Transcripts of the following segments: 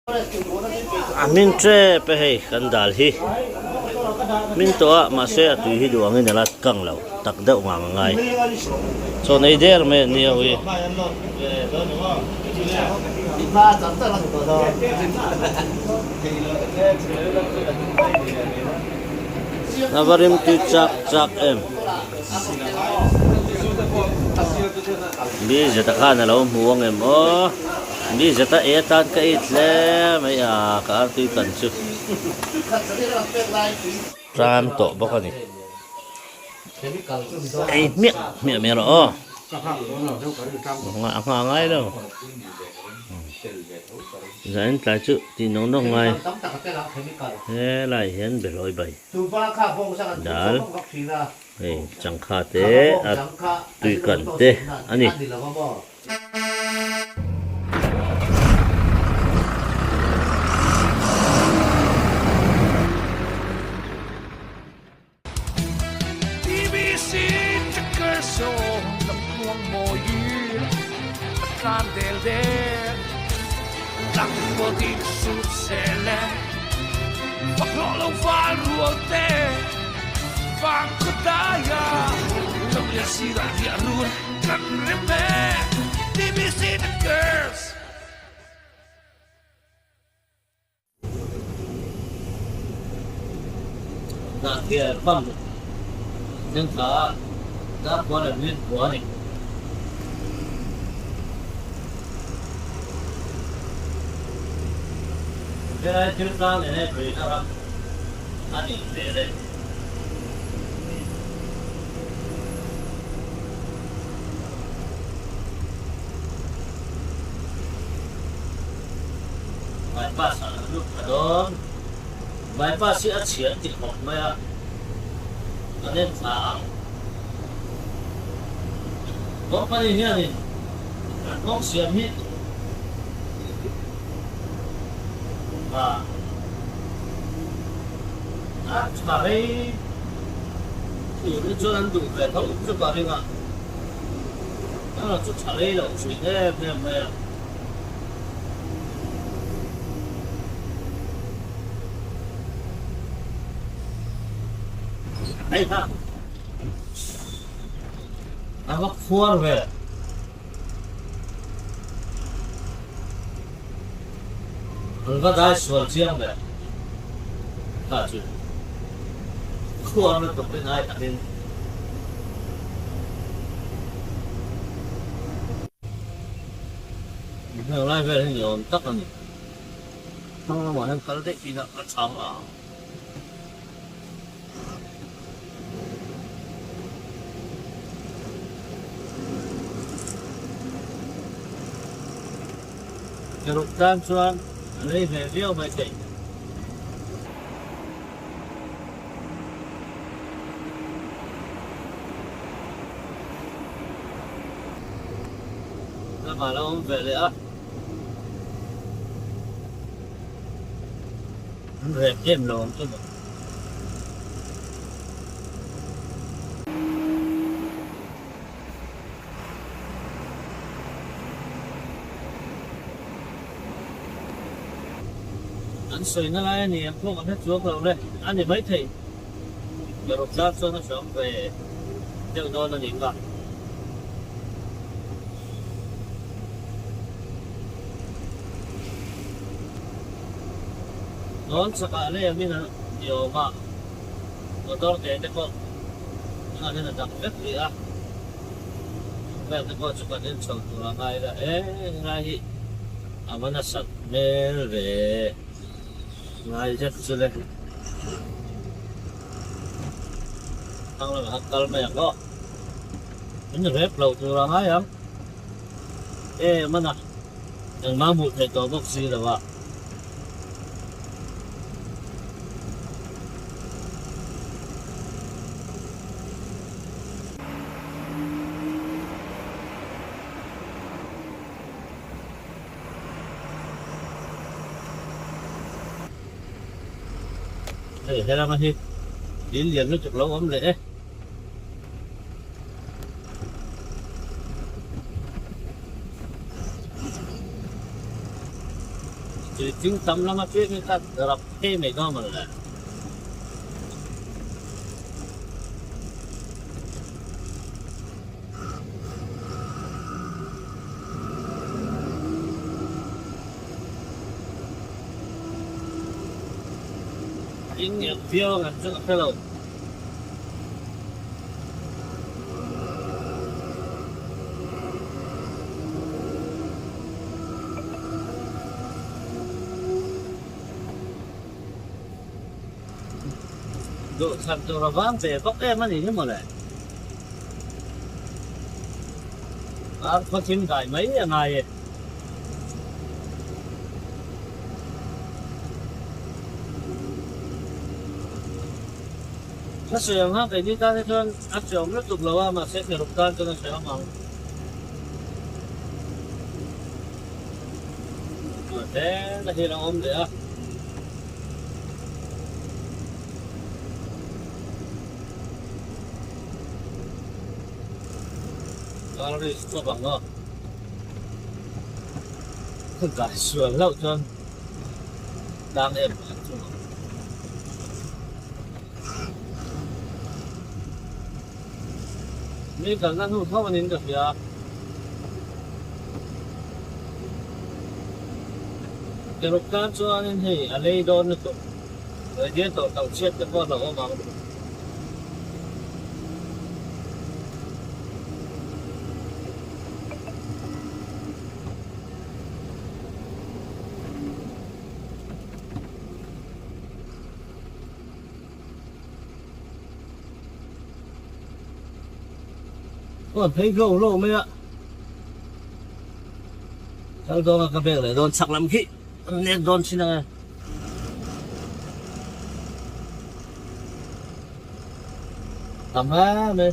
A hmin tep e hei kan dal hi hmin tawh a mahse a tui hi duh angin a la kang lo tak deuh ngang a ngai chaw nei der mai an nia ui. A va rim tui chak chak em. Mi zeta khan a lo hmu ang em aw. Mi zeta e atan ka it hle mai a, ka artui kan chu tan tawh bawk a ni. Ei hmiah hmiah mai rawh aw. A nghah ngai lo. Zain tlai chu tih nawk nawk ngai. Helai hian behlawi bai dal hei changkha te a tui kan te a ni. TBC Checker Song lamtluang mawi a tlan del del Tlang pawtin sut sel e Fak hlawh lo val rual te Vang khaw dai a Lam lian sirah riah run kan rem e TBC Checkers. Hnahthel pump thleng thla a darkua leh minute kua a ni. Helai thil tlang leh beihna ram a nih hmel e. Bypass ah kan lut thla dawn. Bypass hi a chhia ti khawp mai a, kan en thla ang. Company hianin an kawng siam hi a tha rei turin chuan an duh ve tho chu ka ring a, erawh chu tha rei lo thin em em mai a. Hei kha a va khuar ve. An va dai sual chiang ve kha chu khuar lutuk in ai takin. Heng lai vel hi ni awm tak a ni. Thlang lamah hian kal daih ila a chang ang. Keruk tan chuan a lei ve viau mai thei. Lamah a lo awm ve leh a. An rep em lo ang chu maw. An sawina lai a ni ang pawh kan hre chuang lo le, a ni maithei. Erawh tlar chuan a hreawm ve deuh dawn a ni kha. Dawn chakah lei angin a ni awm a, motor te te pawh tunah hian a dang vek rih a, vel te pawh chu kan en chho tur a ngai la e, helai hi a va nasat hmel ve. Ngai zet chu le. Thlang lamah khan kal mai ang aw. Min rep lo tur a ngai ang. Em a na. Engmah hmuh theih tawh bawk si lo a. Hei helama hi dil lian lutuk lo awm leh e. Tui ching tam lam apiangin ka rap thei mai dawn maw le. In ngeuh viau ang chu ka hre lo. Duhthlan tur a vang ve bawk em a nih hi mawle. Ar khaw thim dai mai a ngai e. Ka sawi ang a, keini tan hi chuan a hreawm lutuk lo a, mahse Keruk tan chuan a hreawm ang. Tlem a hi a lo awm leh a. Kar risk tawp ang aw. Ka gai sual hlauh chuan tlang em ang chu. Mi kalna hnu tho anin ka hria. Keruk tan chuanin hei a lei dawn lutuk. Radiator tang chhiat te pawh a lo awm ang. Aw phei hlawk hlawk mai a. Kal dawn a ka bek leh dawn chhak lam khi an nek dawn thin ang e. Tam em e.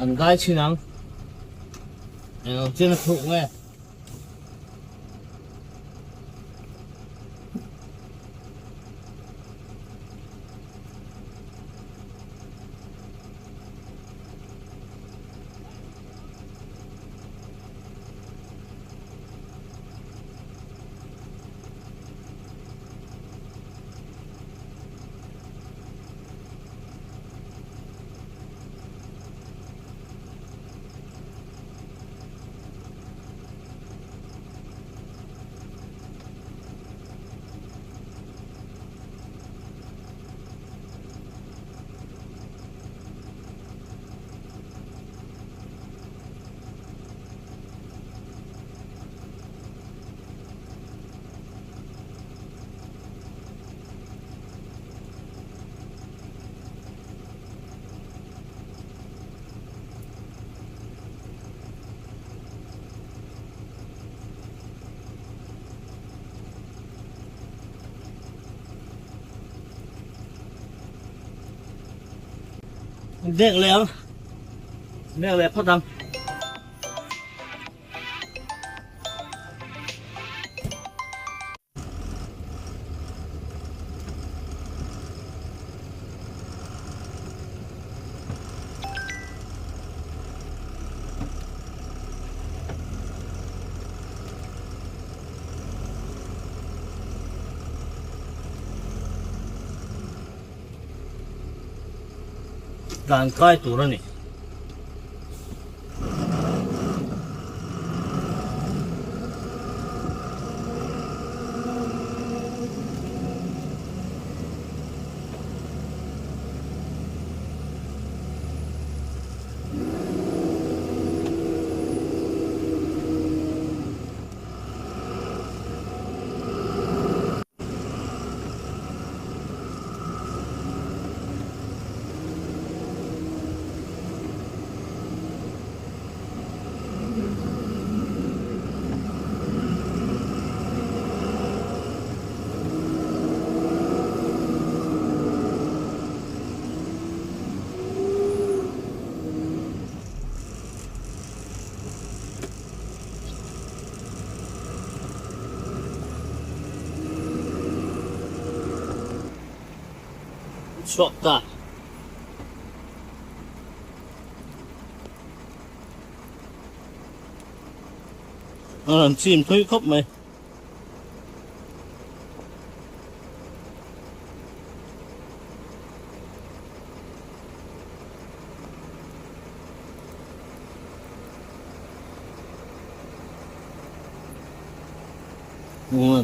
An gai thin ang. Eng ang chen a thuk nge. Dek leh ang. Dek leh phawt ang. Dan kai tur a ni. Chhuak ta. A rawn chim thui khawp mai.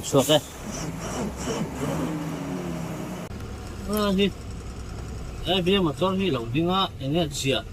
Chhuak e. A hi he bia motor hi lo ding a eng nge chhiah.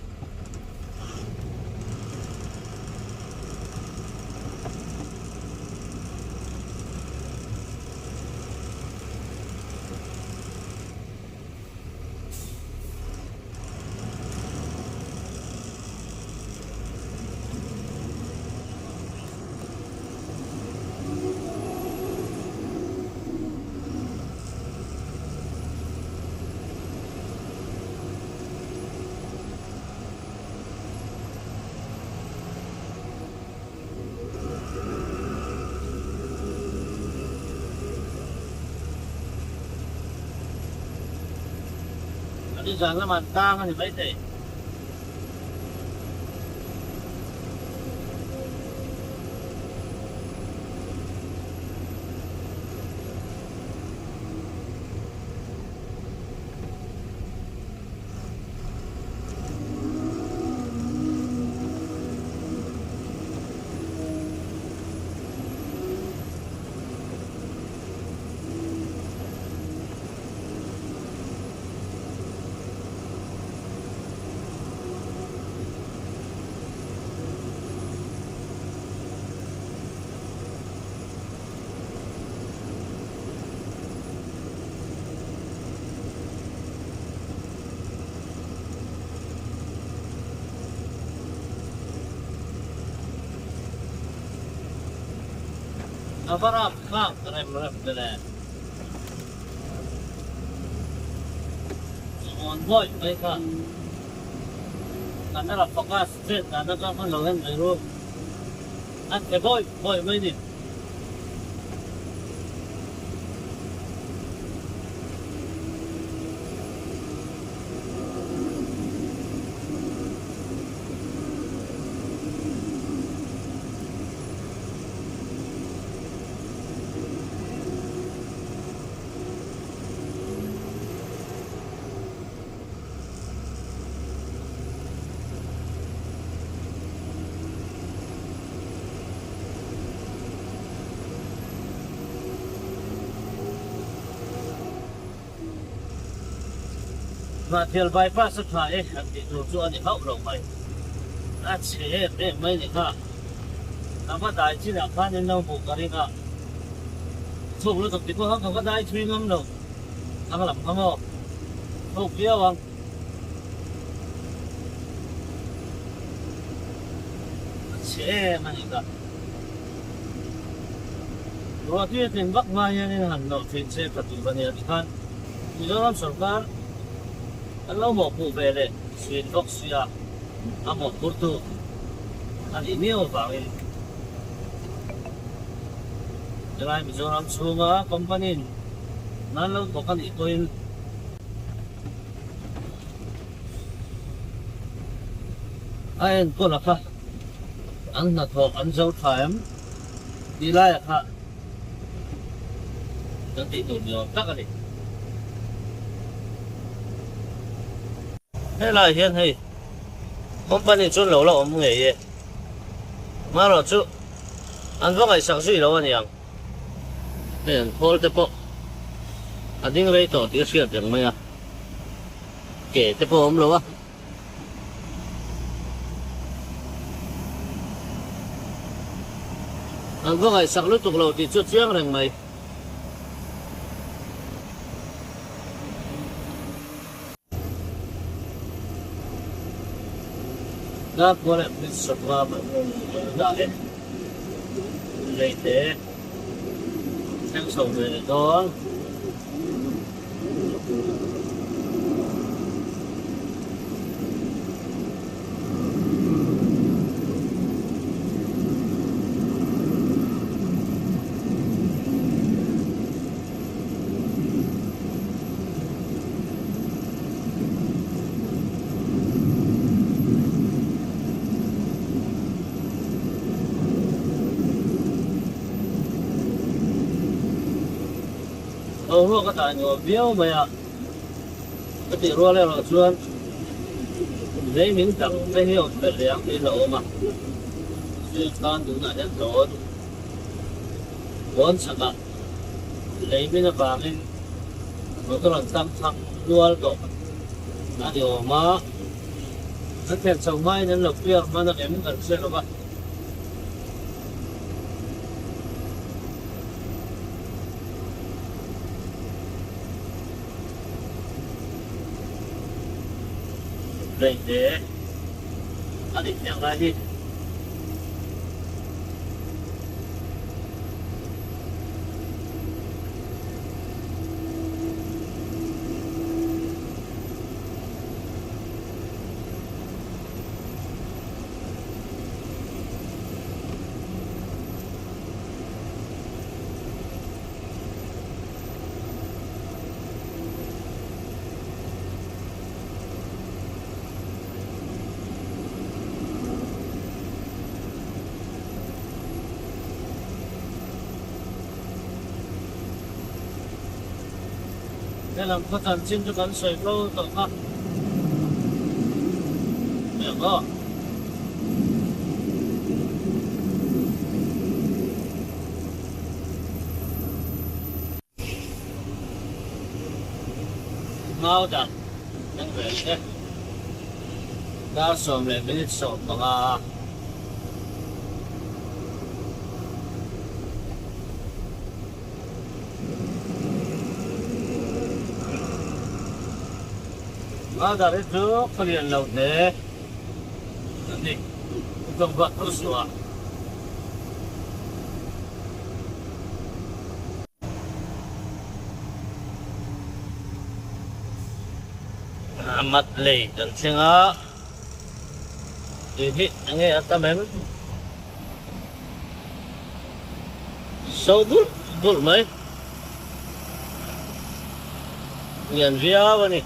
Nizan lamah an tang a ni maithei. A va rap thlak rem rem te le. Awn bawi mai kha. Camera focus chet dan atang khan lo en mai ru. A che bawi bawi mai ni. Hnahthial bypass a tha e han tih tur chu a ni hauh lo mai. A chhe em em mai ni kha. A va dai chinah khan in lo hmuh ka ring a. Chhuk lutuk ti pawh khan ka va dai thui ngam lo. Thang lam kha maw? Chhuk viau ang. A chhe em a ni kha. Ruahti a tlin vak hma hianin han nawh thin che ka tur a nia tikhan Mizoram sorkar an lo mawhpuh ve leh thin bawk sia a mawhphurtu a nih miau avangin helai Mizoram chhunga company in nan lo thawk a nih pawhin a enkawl a kha an hnathawh an zo tha em tih laiah kha kan tih tur ni awm tak a ni. Helaiah hian hei company chu an lo la awm ngei e, marawh chu an va ngaihsak zui lo a niang. Hei an khawl te pawh a ding rei tawh tih a hriat reng mai a, ke te pawh a awm lo a. An va ngaihsak lutuk lo tih chu a chiang reng mai. Darkua leh Police sawrkar dah leh leite thleng chho ve leh dawn. Boruak a dai nuam viau mai a, ka tih rual erawh chuan lei min dang te hi awm belh leh ang tih a awm a, chu khan tunah hian dawn dawn chhakah lei min avangin motor an tam thak nual tawh a ni awm a, an thlen chho hmain an lo piak hman ang em kan hre lo va. Daihte a nih hmel lai hi. Helam khaw chanchin chu kan sawi fo tawh kha. Heng aw. Mau dan kan rel te dar sawm leh minute 15 a. Mau dar hi chu khaw lian lo hle a ni. Tlawmvah thu suah. Mat lei kan thleng a, tui hi enge a tam em? So dulh dulh mai, lian viau a ni.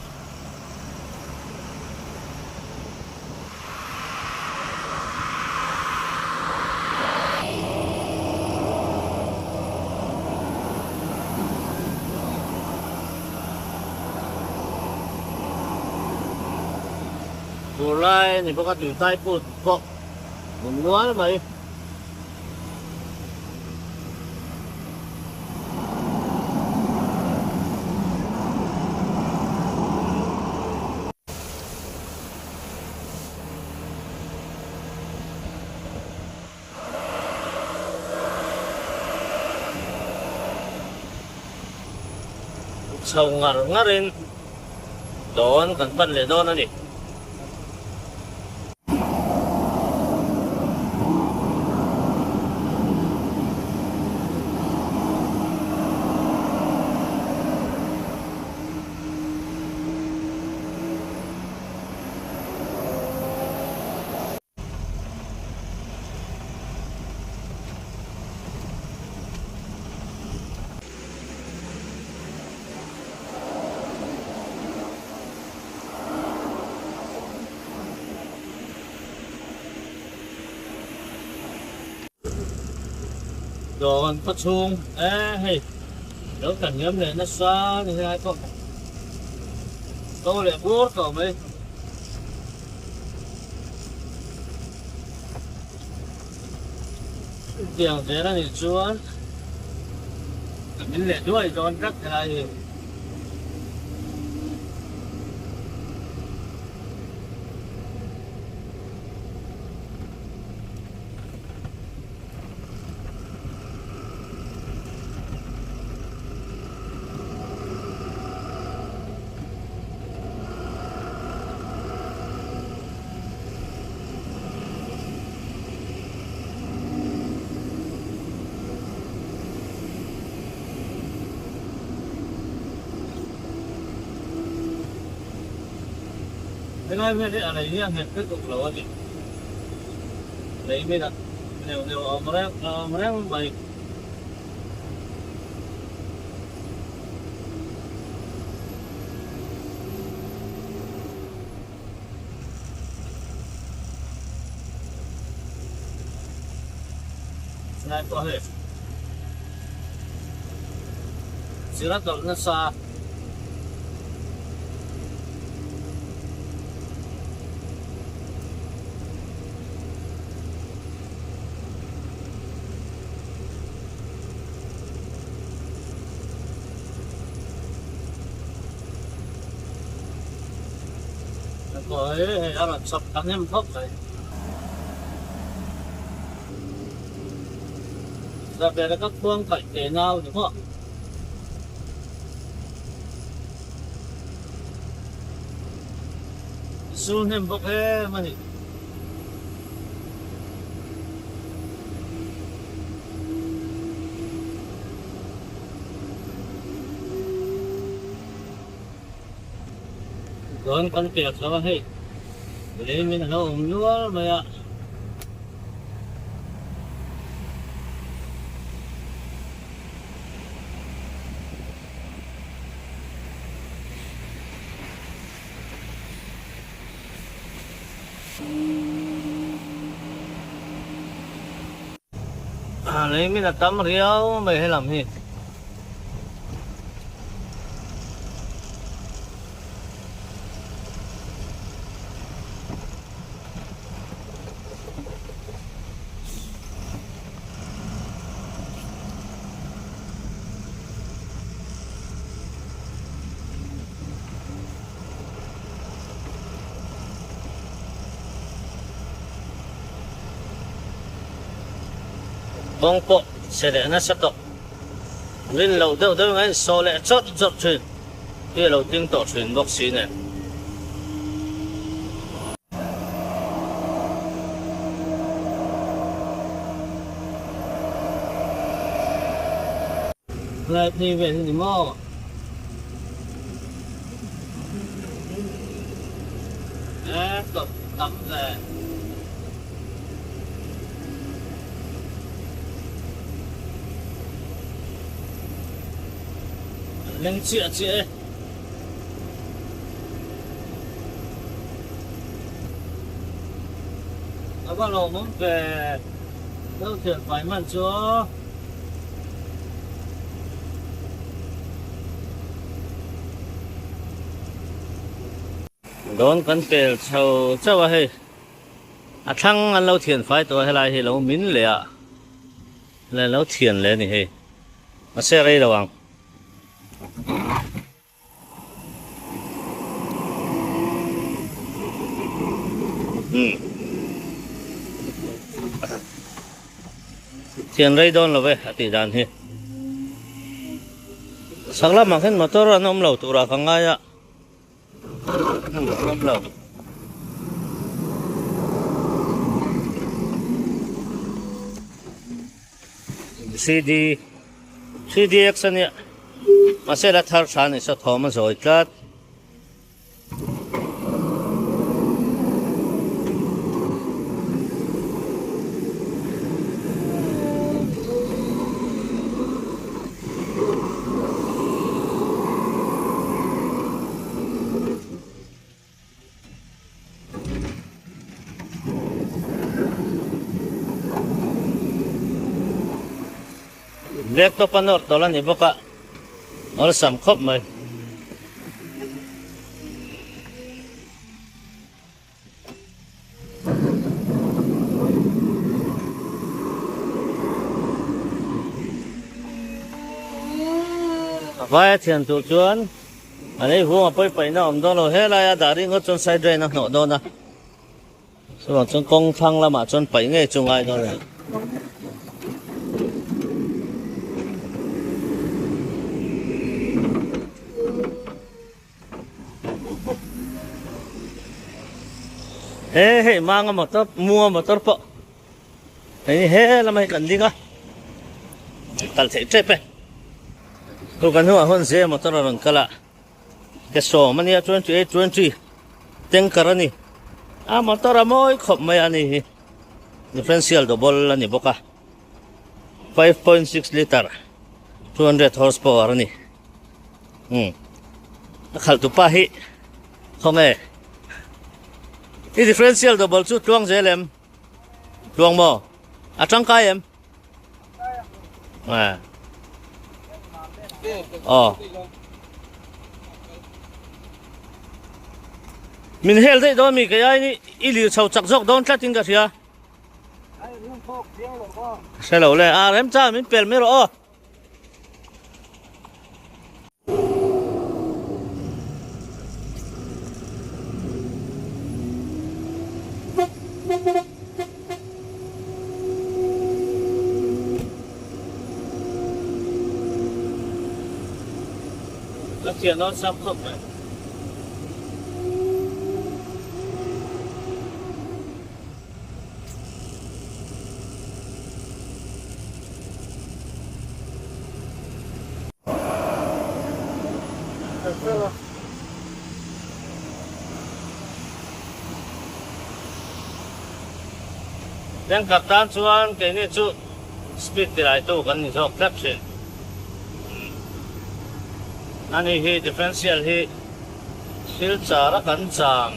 Tur lai ni bawk a tui tai put pawh hmun nual mai. Chho ngar ngarin dawn kan pan leh dawn a ni. Dawn khaw chhung e hei lo kan ngam leh nasa ni helai pawh to leh bur tawh mai. Tiang zel a nih chuan ka min leh duai dawn tlat helai hi. Helai vel hi a lei hi a nghet lutuk lo a ni. Lei min ah neuh neuh a awm reng a awm reng mai. Helai pawh hei Chir a tawlh nasa. Hei a rawn chawp ta hnem khawp mai. Zabela ka khuang kaih te nau ni maw. Su hnem bawk em a ni. Dawn kan pek lo a hei lei min a lo awm nual mai a. Lei min a tam riau mai helam hi. Kawng pawh chhe leh nasa tawh. Rin loh deuh deuh in a insawh leh chawt chawt thin hi a lo ting tawh thin bawk si nen. Helai phei vel hi ni maw? E tawp tam ve. An leng chiah chiah e. A va lawmawm ve. Lo thian fai hman chu aw. Dawn kan pel chho chauh a hei. A thlang an lo thian fai tawh a helai hi lo min leh a leh lo thian leh a ni hei. Mahse rei lo ang. Thian rei dawn lo ve a tih dan hi. Chhak lamah khian motor an awm lo turah ka ngai a. An awm lo. CD CDX a nia mahse la thar tha a ni saw thawm a zawi tlat. Laptop a nawr tawlh a ni bawk a, awlsam khawp mai. A vaia thian tur chuan a lei huang a pawi paihna a awm dawn lo. Helaia dah ringawt chuan side drain a hnawh dawn a, chuvang chuan kawng thlang lamah chuan paih ngei chu ngai dawn a ni. He hei manga motor mua motor pawh hei he lamah hi kan ding a kal theih tep e chu kan hnungah huan ze motor a rawn kal a ke sawm ania 28 20 tanker a ni a motor a mawi khawp mai a ni hi differential double a ni bawk a 5.6 litre 200 horsepower a ni. Umm a khalh tu pa hi khawnge i differential double chu tluang zel em tluang maw a tangkai em eh. Aw. Min hel daih dawn mi kei aiin i lir chho chak zawk dawn tlatin ka hria. Hre lo le, a remchang min pel mai rawh aw. Ka thian awn sam khawp mai. Thenkhat tan chuan keini chu speed tilaitu kan ni zawk tlat thin. Ani hi differential hi thil char a kan chang.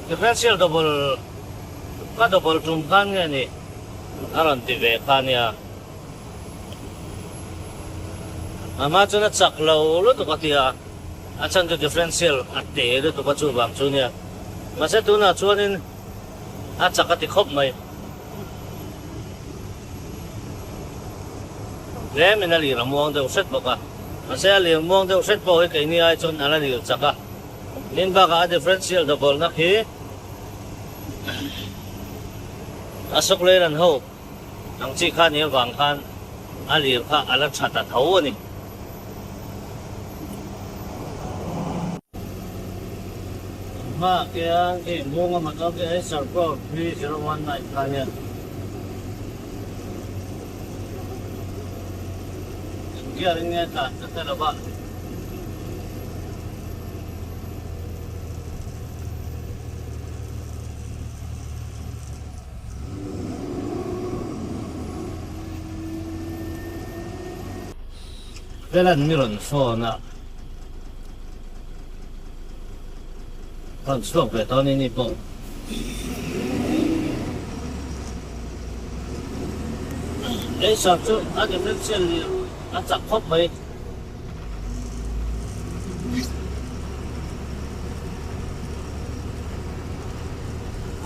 Differential double ka double tum khan nge ni a rawn ti ve kha nia. A hma chuan a chak lo lutuk a ti a, a chhan chu differential a te lutuk a chuvang chu nia. Mahse tunah chuanin a chak a ti khawp mai. Tlemin a lir a muang deuh hret bawk a, mahse a lir muang deuh hret pawh hi keini ai chuan a la lir chak a. Nin bakah a differential double na khi Ashok Leyland ho ang chi kha nih avang khan a lir kha a la tha ta tho a ni. Hma khian hei Munga motor khi Eicher Pro 3019 kha nia. Eng gear in nge tlan ka hre lo va. Velan mi rawn phone a, rawn chhuak ve tawh a ni pawh. Leisak chu a differential nih a chak khawp mai.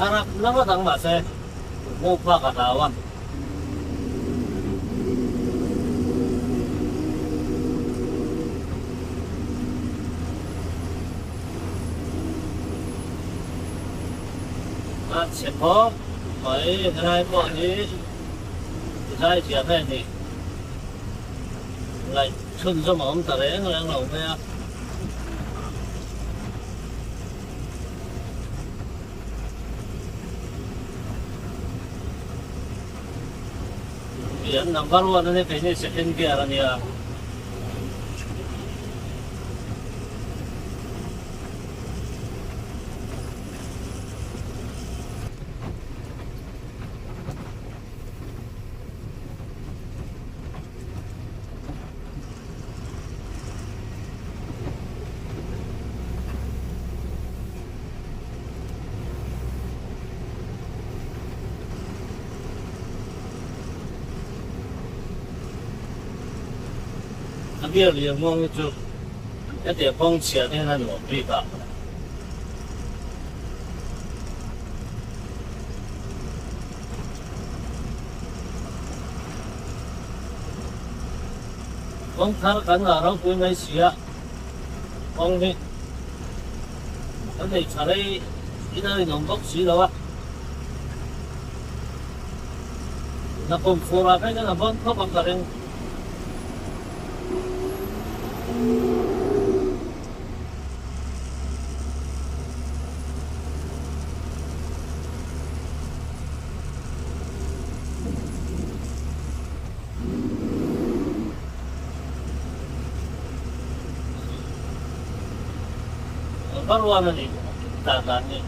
A rak na ngawt ang mahse hmuh phak a hlau a. A chhe khawp mai helai pawh hi zai thiam em ni. Ngaih chhunzawm a awm ta reng reng lo mai a. An number one a nia keini second gear a nia. A biak lian muang hi chu hetiang kawng chhiat hian a nuam bik a. Kawng thar kan ngah ropui mai si a, kawng hi kan nei tha rei in a rinawm bawk si lo a. Nakum fur ah phei chuan a bawn khawp ang ka ring. Number one a ni dan dan ni.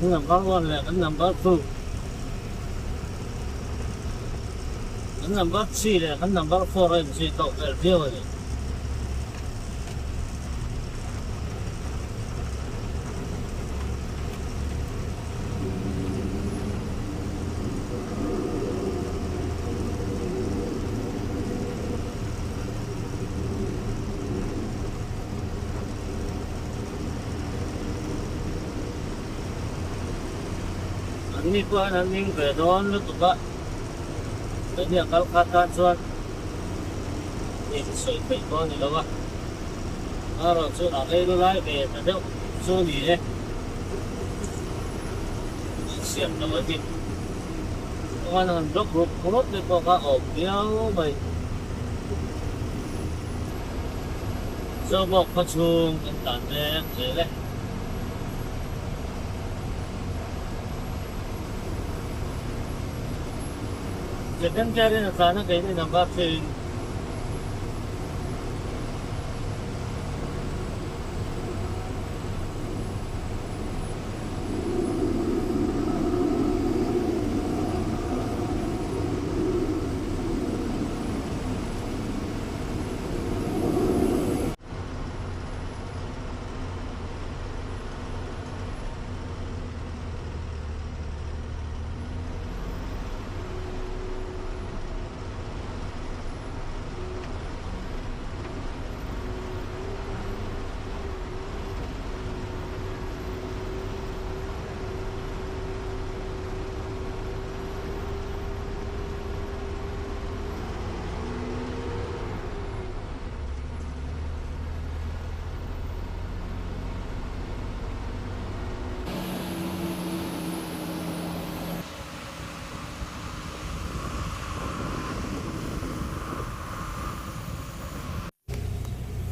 Number one leh kan number two. Kan number 3 leh kan number 4 a inzui tawk vel viau a ni. Anni pawh hian an ning ve dawn lutuk a, keini a kal kha tan chuan ning sawi theih pawh a ni lo a, erawh chu a rei lu lai ve ta deuh chu ni e, an siam lo a ni. Chuan han block rup rup te pawh kha a awm viau mai. Zobawk khaw chhung kan tan mek zel e. Second gear in a tlan a keini number thin.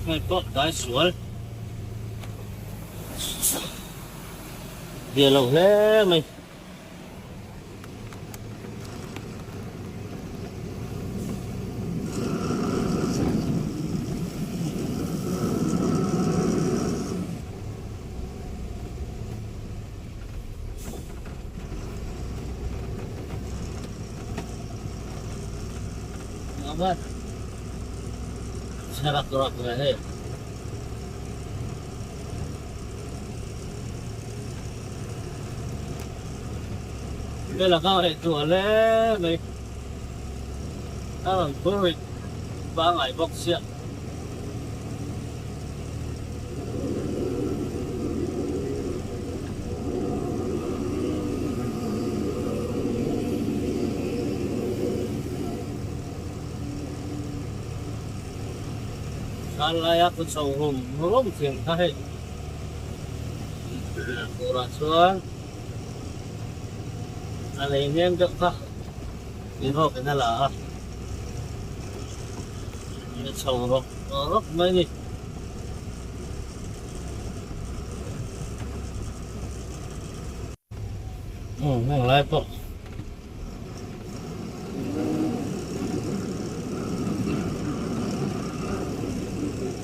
Hei pawh dai sual Zia lo hle mai. Chhe rak rak ve hei. Đây là các hệ chùa lê mấy các lần phước 3 ngày bốc xe. Khan laia ka chho rum rum thin kha hei turah chuan a lei nem deuh kha inhawkin a la a, a chho rawk rawk mai a ni. Umm heng lai pawh.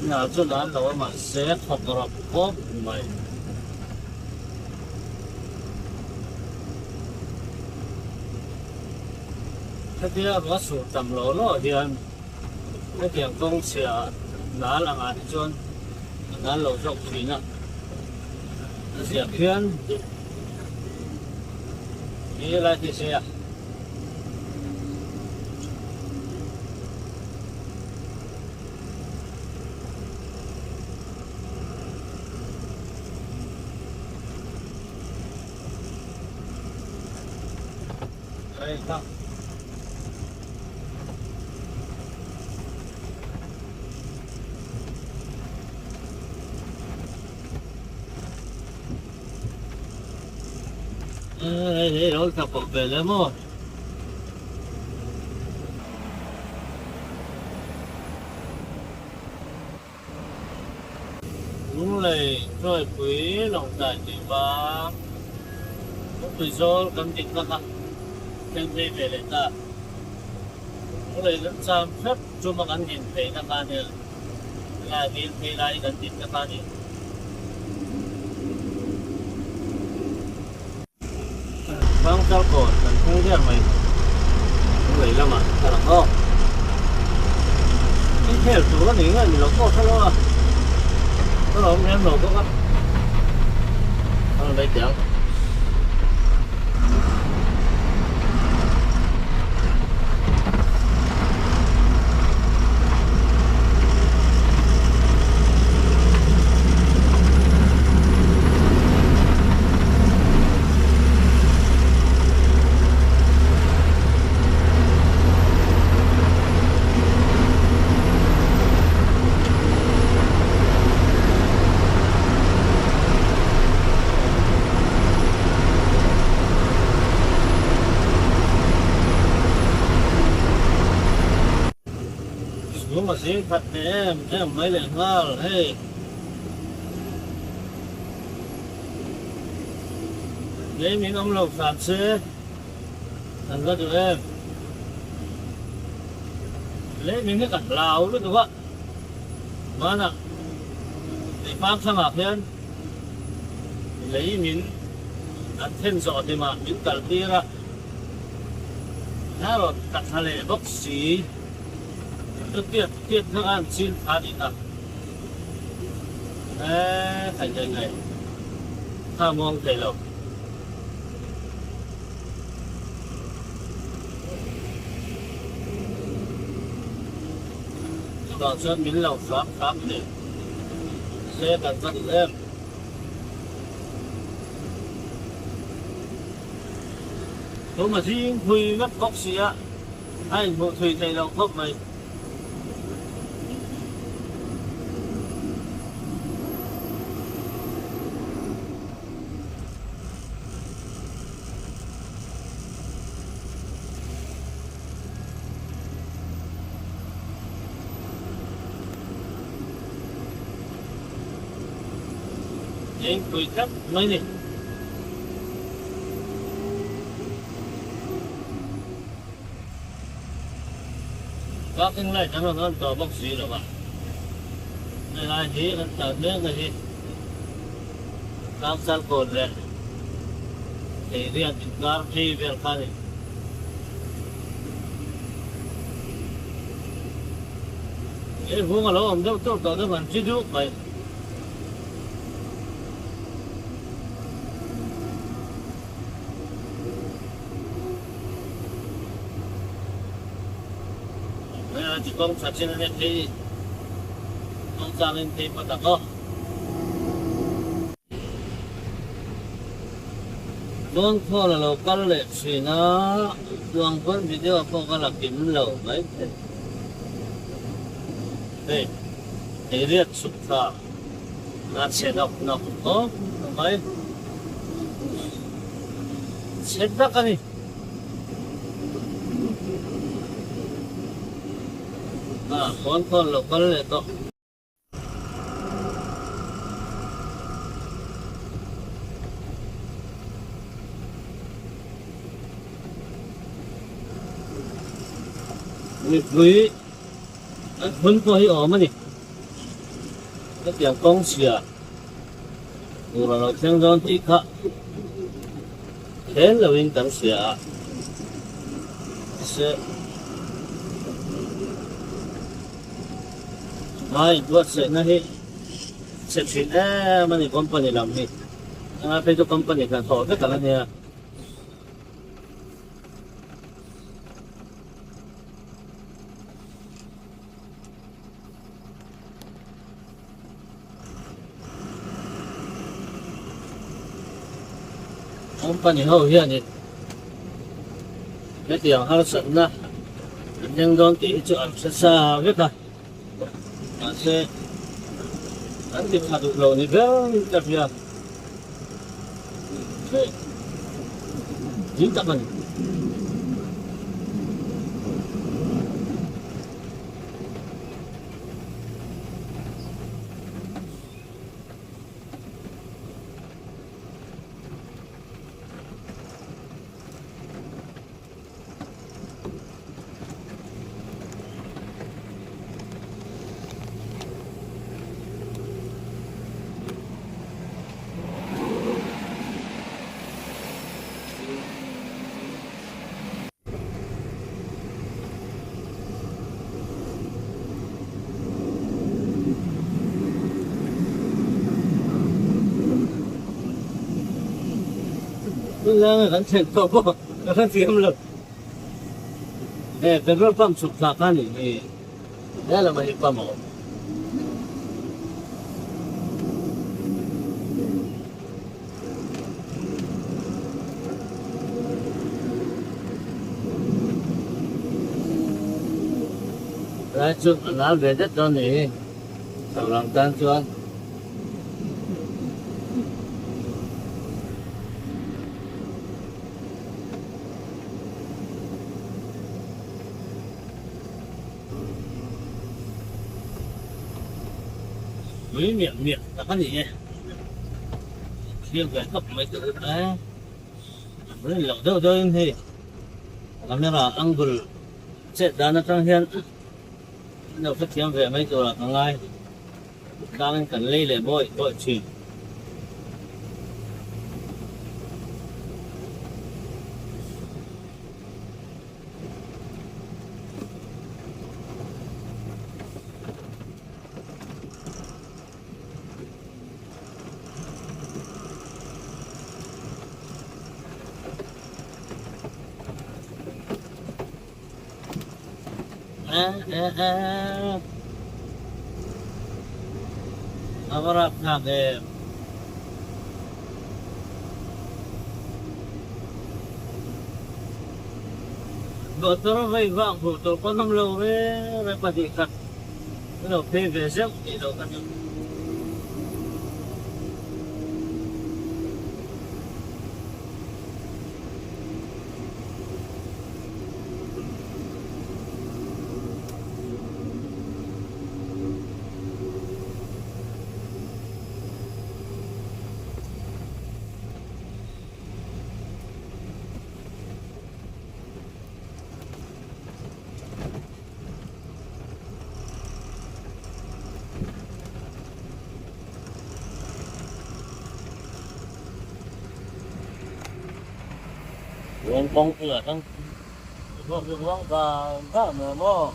Hna chu dan lo a mahse thawk rawk khawp mai. Hetia ruah sur tam lo lo hian hetiang kawng chhia nal angah hi chuan a nal lo zawk thin a, a ziak hian. Ni lai ti se a. Đây không. Hei lo tla pawh ve le maw. Lunglei Chawipui Lawngtlai tih vang Lungpui zawl kan dik na kha thleng phei ve leh ta. Lunglei lamcham hrep chuma kan din phei na kha nia. Helai dil phei lai kan din na kha a ni. Thangchar kawn kan thleng der mai. Lunglei lamah ka lang aw. Inkhel tur a ni nge ni lo pawh hre lo a. Ka lo awm lem lo bawk a. Ka rawn lei teh ang. Zing khat hne em em mai leh nghal hei. Lei min awm lo hram se kan va duh em. Lei min hi ka hlau lutuk a, hmanah Leifang thlangah khian lei min an then zawh hlimah min kal tir a, hna rawn ka thla leh bawk si. Ka tiat tiat kha an chil tha nih kha. Eee khai khai khai kha muang thei lo. Chutah chuan min lo hram hram thei se kan va duh em. Thum a zing phui vek bawk si a. A inhmuh thui theih loh khawp mai. Engpui tlat mai ni. Parking light an rawn on tawh bawk si lo va, helai hi kan tlan mek na hi Tlangsal kawn leh Theiriat inkar phei vel kha a ni. He vung a lo awm deuh tur tawh deuh an chi duk mai. Kawng tha chin a nia phei kawng chang in phei phawt ang aw. Bawngkhawl a lo kal leh thin a, chuang pawn video pawh ka la kim lo mai thei. Hei ei riat chhuk tha a chhe nawk nawk khawp mai. Chhe tak a ni. A phone call lo kal leh tawh. Mipui an hun pawh hi awm a ni. Hetiang kawng chhia tur a lo thleng dawn tih kha Then loin kan hria a, mahse hmai buatsaihna hi chhe thin em a ni company lam hi, tunah phei chu company hnathawh vek ang a nia. Company ho hianin hetiang harsatna an thleng dawn tih hi chu an hre sa vek a, mahse an ti tha duh lo ni ber ka hria. Ding tak a ni. Tunlanga kan thlen tawh pawh ka hrethiam lo. He petrol pump chhuk thlak kha nih hi he lamah hi pump a awm. Lai chu a nal ve det dawn nih hi chho lam tan chuan. Pui miah miah tak a ni e. Thlir ve khawp mai teh u e. Rin loh deuh deuhin hei camera angle chet dan atang hian an lo hrethiam ve mai turah ka ngai. Tlangin kan lei leh bawih bawih thin. A va rap thlak em. Motor a vei vak hmuh tur pawn awm lo reng reng 2 khat ka lo phei ve zeuh tih loh ka ni. Ruang kawngpui ah khan ruang vang vang mai maw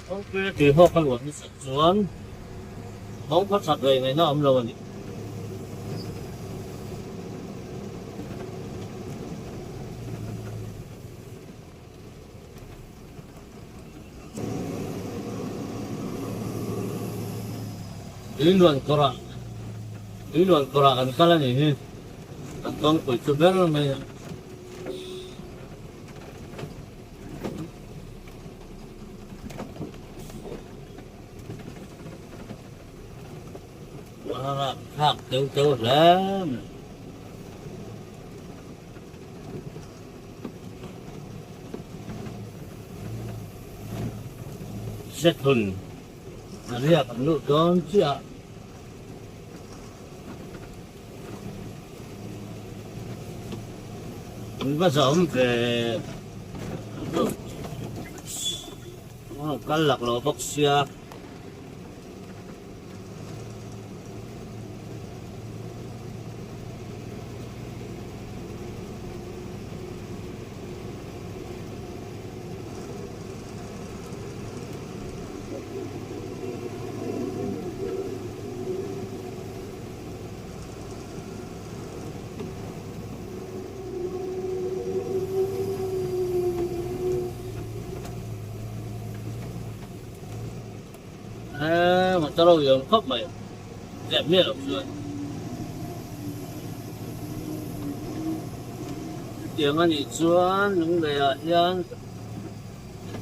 kawngpui a tui hawk a luah nasat chuan kawng kha that rei ngaihna a awm lo a ni. Tuiluan kawrah Tuiluan kawrah kan kal a nih hi kan kawngpui chu ber mai a. A thlak teuh teuh hle mai. Sethun a riak an luh dawn chiah a. An va zahawm ve kal laklawh bawk sia. Eee motor ho lian khawp mai zep miah loh chuan chutiang a nih chuan lunglei ah hian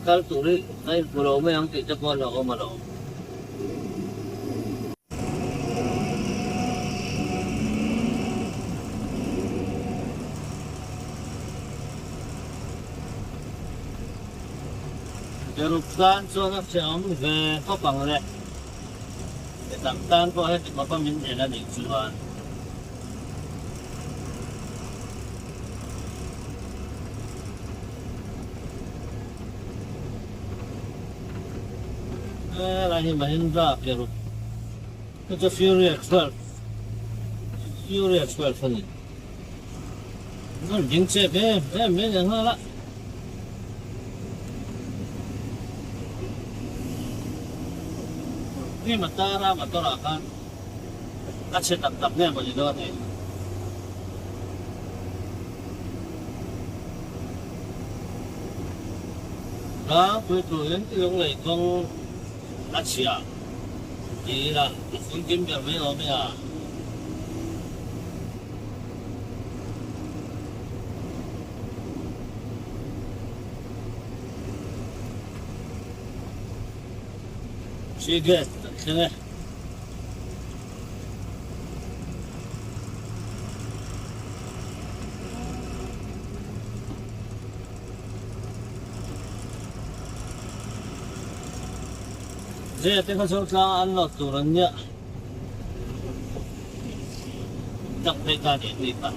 kal tur hi a inhmu lo mai ang tih te pawh a hlauhawm alawm. Deruk tan chuan a hreawm ve khawp ang le. Midang tan pawh heti khawpa min en a nih chuan. Helai hi Mahindra Keruk chu chu Fury 12 Fury 12 a ni. An ding chep em em mai leh nghal a. Hnim a tar a motor ah khan a chhe tak tak nge mawni dawn ni. Tlangpui turin lunglei kawng a chhia ti ila a funkim ber mai awm e a. Seagate kan thleng e. Zia te kha chu tlanga an lawt tur an nia. Tak phei ta nih ni kha.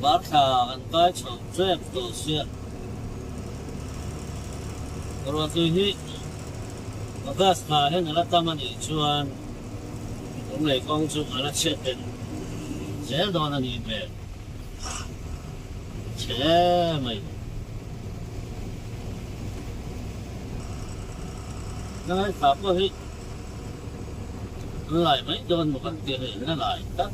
Barthla kan kai chho ṭep tawh sia. Ruahtui hi August thla hian a la tam a nih chuan Lunglei kawng chu a la chhiat belh zel dawn a nih hmel. Chhe mai. Helai thla pawh hi an lai mai dawn maw kan tih hei la lai tak.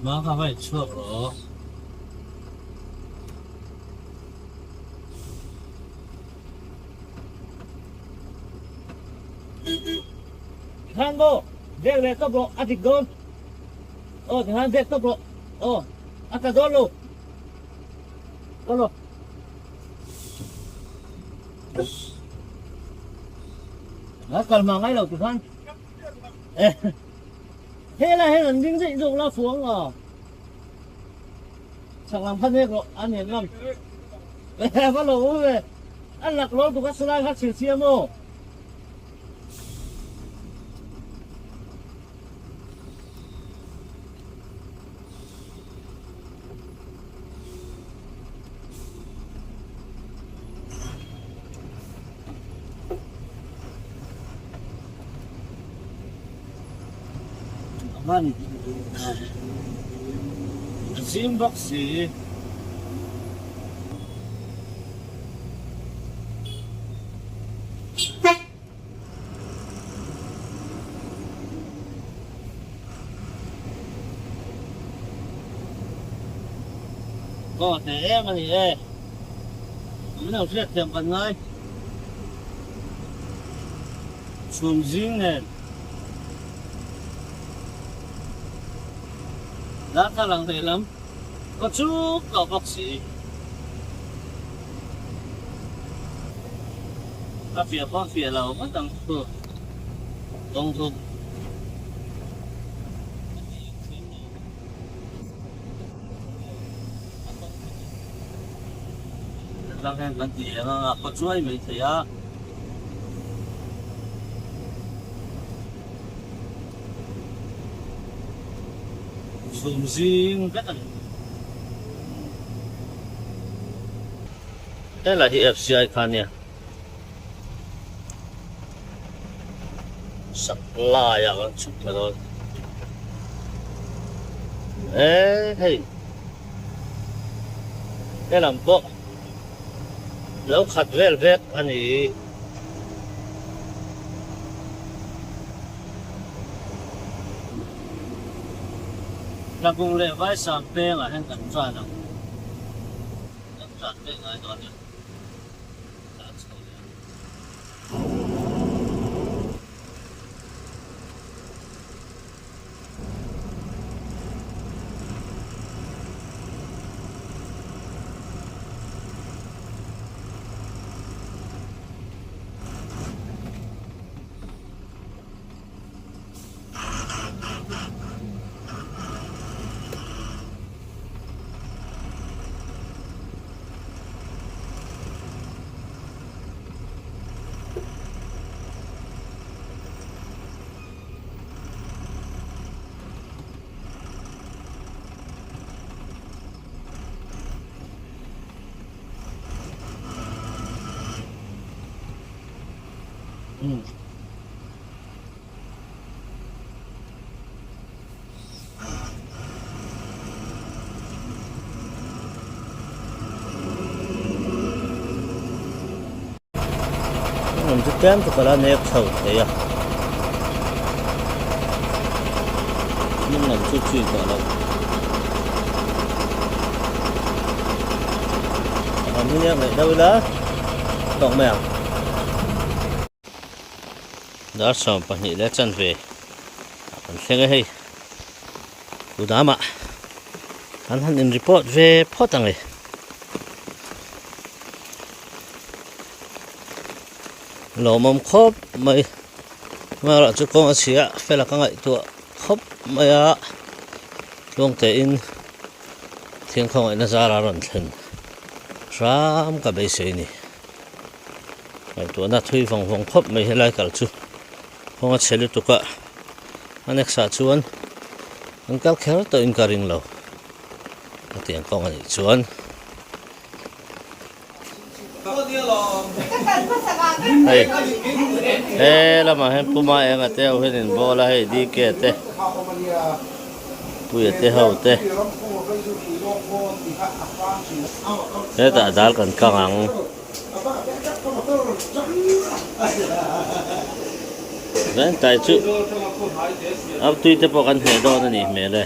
Hma ka va inchhuak rawh. Tikhan maw vek leh tawp rawh a dik dawn aw tikhan vek tawp rawh aw a tla dawn lo dawn lo. A kal hma ngai lo tikhan helai hian an ding daih zawk la fuang a chhak lam kha nek rawh a nen ngam va lo ve a lak lawl tuk a silai kha chhilchhia maw. Man a zim bawk si. Aw teh em a ni e. Min lo hriat thiam kan ngai. Chhum zing nen. Darthlalang lehlam kaw chuk tawh bawk si. A fiah pawh a fiah lo ngawt ang chu kawng chu. Tlang hian kan ti eng anga kaw chuai mai thei a. Chhum zing vek a ni. Helai hi FCI kha nia. Supply ah kan chhuk thla dawn. E hei. Helam pawh lo khat vel vek a ni. Tlakung leh Vaisam pengah hian kan tan ang. Kan tan vek ngai dawn a, tan chho leh ang. Lam chu tlem chu ka la nek chho thei a hnung lam chu chui tawh lo a lam hi nek leh deuh ila. tawk mai ang. Dar 12 leh chanve ah kan thleng a hei kudamah kan han in report ve phawt ang e. Lawmawm khawp mai hmaerawh chu kawng a chhia fela ka ngaihtuah khawp mai a tluangte in thing khawngaihna zara rawn thlen hram ka beisei a ni. Ngaihtuahna thui vawng vawng khawp mai helai kal chu kawng a chhe lutuk a a next ah chuan an kal kher tawh in ka ring lo hetiang kawng a nih chuan. Hei he lamah hian Puma enga te ho hian in bawl a hei DK te Puia te ho te hetah dal kan kang ang. Vengtai chu artui te pawh kan hneh dawn a nih hmel e.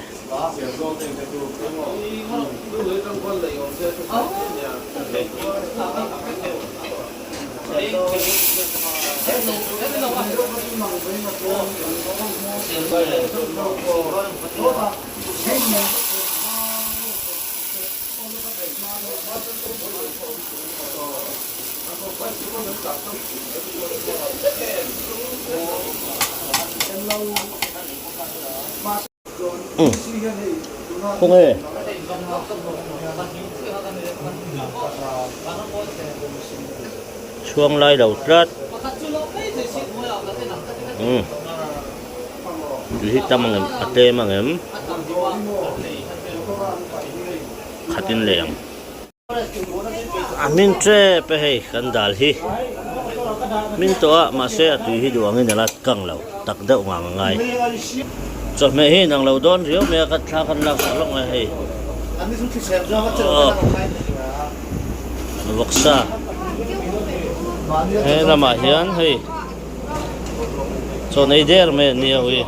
Khawnge? Chhuang lai lo tlat. Umm. Tui hi tam ang em? A tlem ang em? Khatin leh ang. A hmin tep e hei kan dal hi hmin tawh a mahse a tui hi duh angin a la kang lo tak deuh ngang a ngai. Chawhmeh hi inang lo dawn riau mai a ka thla kan lak sak lawk mai hei aw vawksa he lamah hian hei chaw nei der mai an nia ui.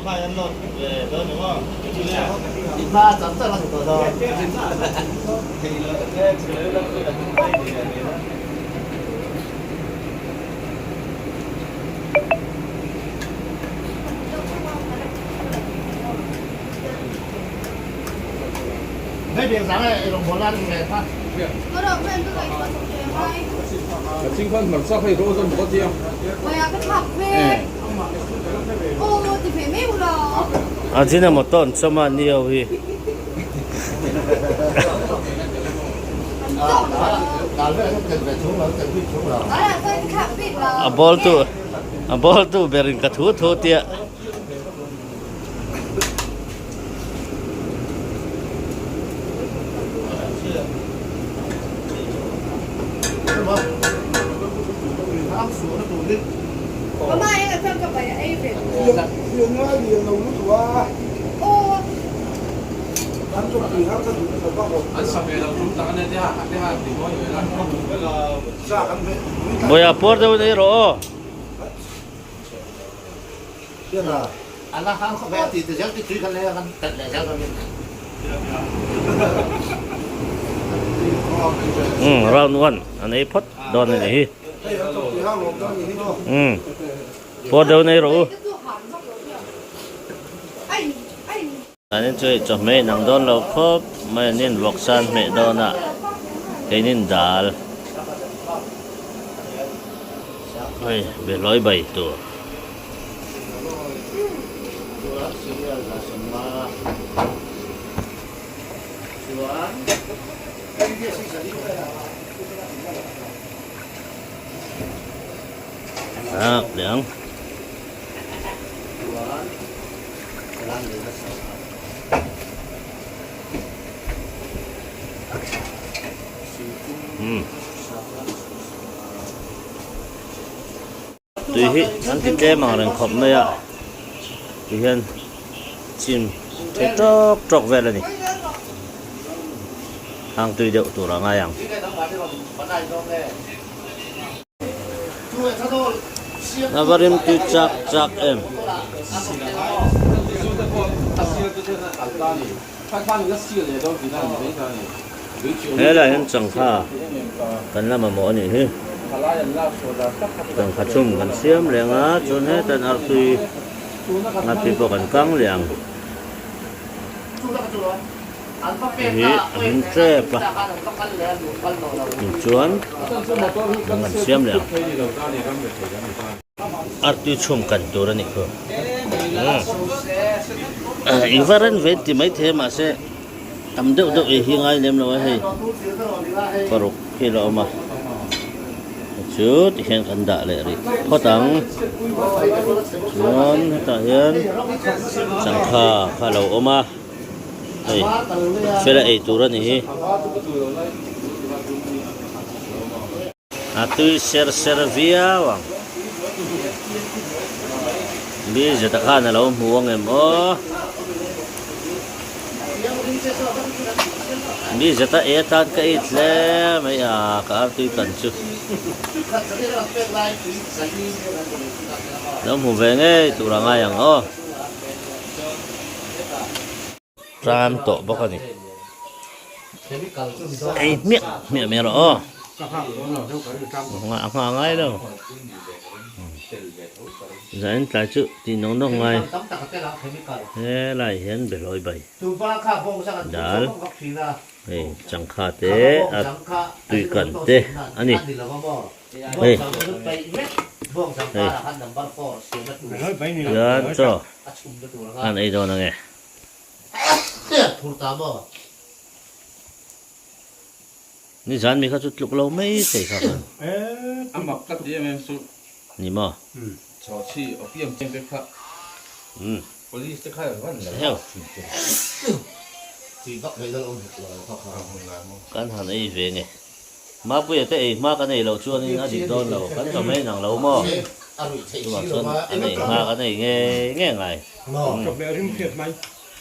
Ajinomoto an chawm a ni ho hi. A ball tu a ball tu berin ka thu thu tia. Bawiha puar deuh in ei rawh aw. Umm round one an ei phawt dawn a nih hi. Umm puar deuh in ei rawh u. An in chu hei chawhmeh inang dawn lo khawp mai an in vawksa an hmeh dawn a keinin dal hei behlawi bai tur. Ak leh ang. Tui hi an ti tlem ang reng khawp mai a ti hian chim thei tawk tawk vel a ni hang tui deuh tur a ngai ang. A va rim tui chak chak em. Helai hian changkha kan la mamawh a nih hi. Sangha chhum kan siam reng a chuan hetan artui artui pawh kan kang leh ang hei hi a hming tep a tichuan kan siam leh ang artui chhum kan tur a nih khu i va ren ve ti maithei a mahse Tam deuh deuh ei hi ngai lem lo a hei paruk hi la awm a chu ti hian kan dah leh rih phawt ang chuan hetah hian sangha kha a lo awm a hei fela ei tur a ni hi. A tui ser ser viau ang. Mi zeta khan a lo hmu ang em aw. Mi zeta e atan ka it hle mai a ka artui kan chu. Lo hmu ve ngei tur a ngai ang aw. Tram tawh bawk a ni. Ei hmiah hmiah mai rawh aw. A nghah ngai lo. Zain tlai chu tih nawk nawk ngai. Helai hian behlawi bai dal hei changkha te a tui kan te a ni. Hei hei hian chaw an ei dawn ang e. Nizan mi kha chu tluk lo mai thei kha khan. Ni maw? Heu. Kan han ei ve nge. Mapuia te ei hma kan ei loh chuanin a dik dawn lo, kan chawm ei nang lo maw? Chuvang chuan an ei hma kan ei nge nge ngai.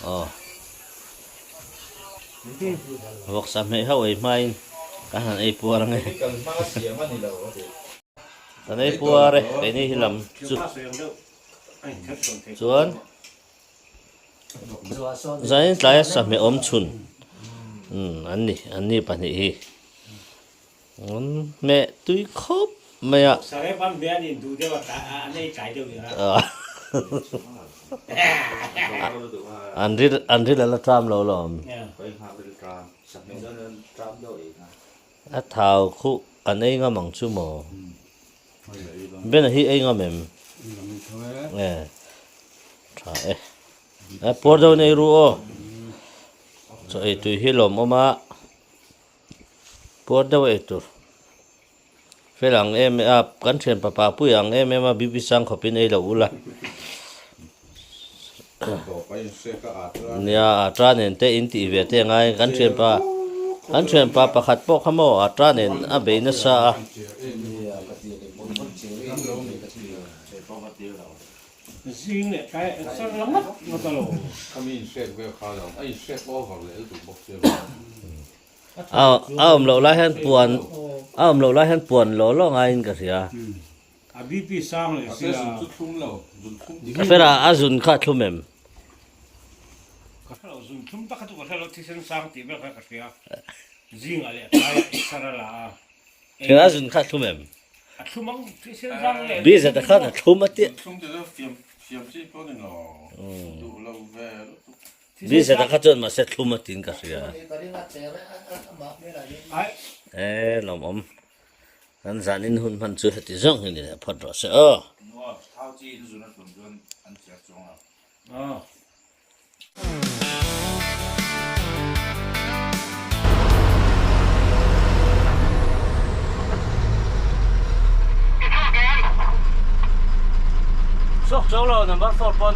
Aw. Vawksa hmeh ho ei hmain kan han ei puar ange. Kan ei puar e, keini hi lam chu. Chuan. Zanin tlaia sahmeh awm chhun an ni, an ni pahnih hi an hmeh tui khawp mai a. An ril an ril a la tram lo lawm. A thau khuh an ei ngam ang chu maw? Bena hi ei ngam em? Nge tha e. A puar deuh nei ru aw. Chaw ei tui hi lawm awm a. Puar deuh ei tur. Fel ang em a kan thian papa pui ang em em a bibi sang khawpin ei lo ula. Nia a ta nen te in tih ve te ngai kan thianpa kan thianpa pakhat pawh kha maw a ta nen a bei nasa a. A awm loh lai hian puan a awm loh lai hian puan law law ngaiin ka hria. A BP sang leh si a. Ka hre la, a zun kha a thlum em? Ka hre lo, zun thlum tak kha chu ka hre lo, thisen sang tih vel kha ka hria. Zingah leh tlaiah exer a la a. Hre a zun kha a thlum em? A thlum ang, thisen sang leh. Bi zeta khan a thlum a tih. Thlum te chu fiam fiam chi pawh ni lo, duh lo ve lutuk. Bi zeta kha chuan mahse thlum a tiin ka hria. E lawmawm. Kan zanin hun hman chu heti zawng hi ni leh phawt rawh se aw. Chhuak chauh lo number four pawn.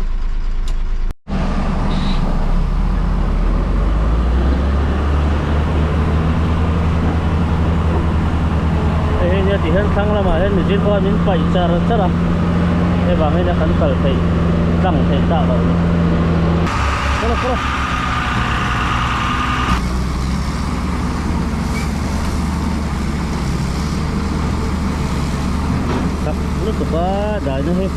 Hei hi nia tihian thlang lamah hian mihring pawh an in paih char char a hei vang hian kan kal theih tlang theih tak loh ni. Kawla kawla. Chak lutuk a daina hi.